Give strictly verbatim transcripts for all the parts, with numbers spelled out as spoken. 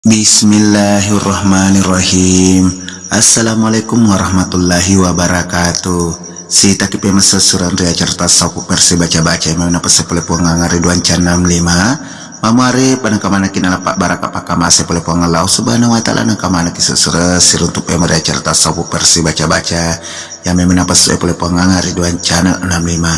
Bismillahirrahmanirrahim. Assalamualaikum warahmatullahi wabarakatuh. Sitaki pemessesureng ri acara tasawuf versi baca-baca yang menapase pole Puang Anga Ridwan channel lima. Mamare panengka manaki nalapa baraka pakamase pole Puang Allah Subhanahu wa Ta'ala nengka manaki sesure siruntuk pemere acara tasawuf versi baca-baca. Yang memang napasue pole Puang Anga Ridwan channel enam lima.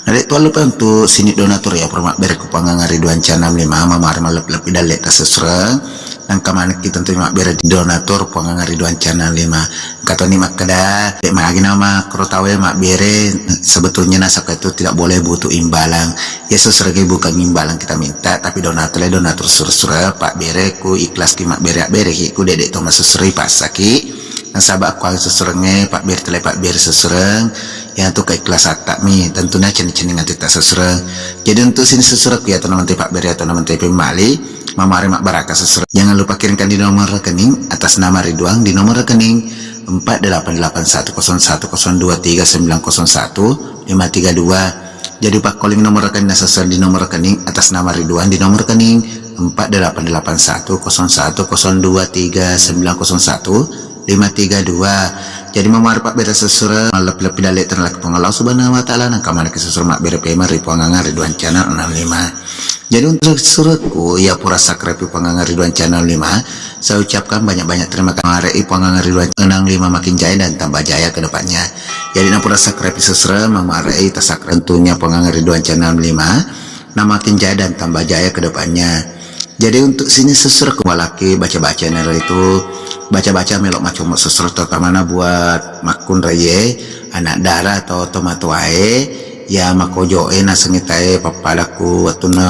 Nade tuallupa untuk sini donatur ya pura mabbere ku Puang Anga Ridwan channel enam lima mamare mallepi-lepi dalle ta sesure. Nangka manekki tentu mabbere di donatur Puang Anga Ridwan channel lima. Katoni makkeda, dek magi nama kro tawe mabbere, sebetulnya nasaba itu tidak boleh butuh imbalan. Ya seserege bukan imbalan kita minta, tapi donatur le donatur sure-sure, pak bere ku ikhlas ki mabbere abbere ki ku dede to masusuri pasaki. Nasaba aku susurengnge pak bere tele pak bere susureng, yang tu keikhlasan tak mi, tentunya cening-cening nanti tak susureng. Jadi untuk sini susureng ya teman-teman pak bere atau teman-teman pemali, mamare mak baraka susureng. Jangan lupa kirimkan di nomor rekening atas nama Ridwan di nomor rekening empat delapan delapan satu kosong satu kosong dua tiga sembilan kosong satu lima tiga dua. Jadi pakkoling nomor rekening nasasar di nomor rekening atas nama Ridwan di nomor rekening empat delapan delapan satu kosong satu kosong dua tiga sembilan kosong satu lima tiga dua. Jadi mamare pak bere susureng, mallepi-lepi dalle tenalak Puang Allah Subhanahu wa Ta'ala, nangka manaki susureng mabbere pemeng ri Puang Anga Ridwan channel enam lima. Jadi untuk susurekku, ya pura subscribe Puang Anga Ridwan channel lima. Saya ucapkan banyak-banyak terima kasih. Mamare i Puang Anga Ridwan enam lima makin jaya dan tambah jaya ke depannya. Jadi na pura subscribe sesre, mamare i ta subscribe tentunya Puang Anga Ridwan channel lima. Na makin jaya dan tambah jaya ke depannya. Jadi untuk sini sesre ku walaki baca-baca channel itu, baca-baca melok macam sesre, terutama na buat makkunraie, anak dara atau tomatoae, ya makojoe nasengitae pappadaku wettunna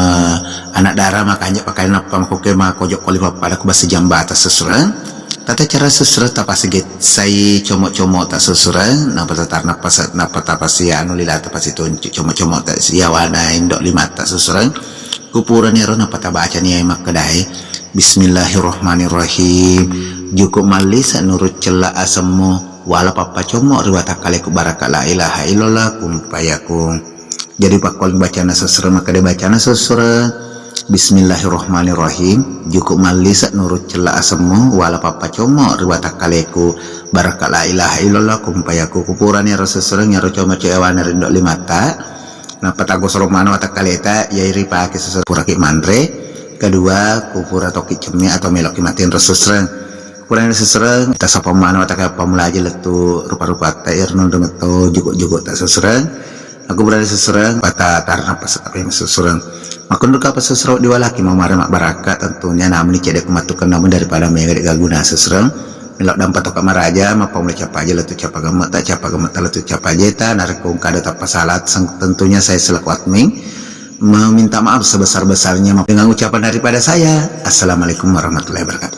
anak dara makanja pakai nappa makoke makojo koli pappadaku basi jambata susureng. Tata cara susureng tapasige sai como-como ta susureng, nappa tatar nappa sa-, nappa tapasi anu lila tapasi tuncu como-como ta siawana indo lima ta susureng. Kupurani ero nappa tabacani ai makkedae, Bismillahirrahmanirrahim. Juku mallisa nurut cella asemmu, wala pappacommo ri watakkaleku baraka la ilaha illallah kun fayakun. Jadi pakkuling bacana sesre makkeda bacana sesre, Bismillahirrahmanirrahim. Juku mallisa nurut cella asemmu, wala pappacommo ri watakkaleku baraka la ilaha illallah kun fayakun. Kupurani ero sesre, ero como-como awana rindo limatta. Nappa tagosoro mano watakkaleta, yai ripake sesre puraki manre. Kedua, kupura toki cemme atau meloki matinro sesre. Purani sesre, tasapa mano wataka pammula aja lettu rupa-rupatta, irnung rimetto juku-juku ta sesre. Aku purani sesre, pata tarna pas apa yang sesre. Makkunduka apa sesre diwalaki mamare mabbarakka, tentunya namuni cedde kumattukeng namu daripada mega de gaguna sesre. Melo dampa toka maraja, mappammula capa aja lettu capa gemmetta, capa gemmetta lettu capa ajeta, narekko engka ada tappa salah, seng-, tentunya saya selaku admin meminta maaf sebesar-besarnya dengan ucapan daripada saya. Assalamualaikum warahmatullahi wabarakatuh.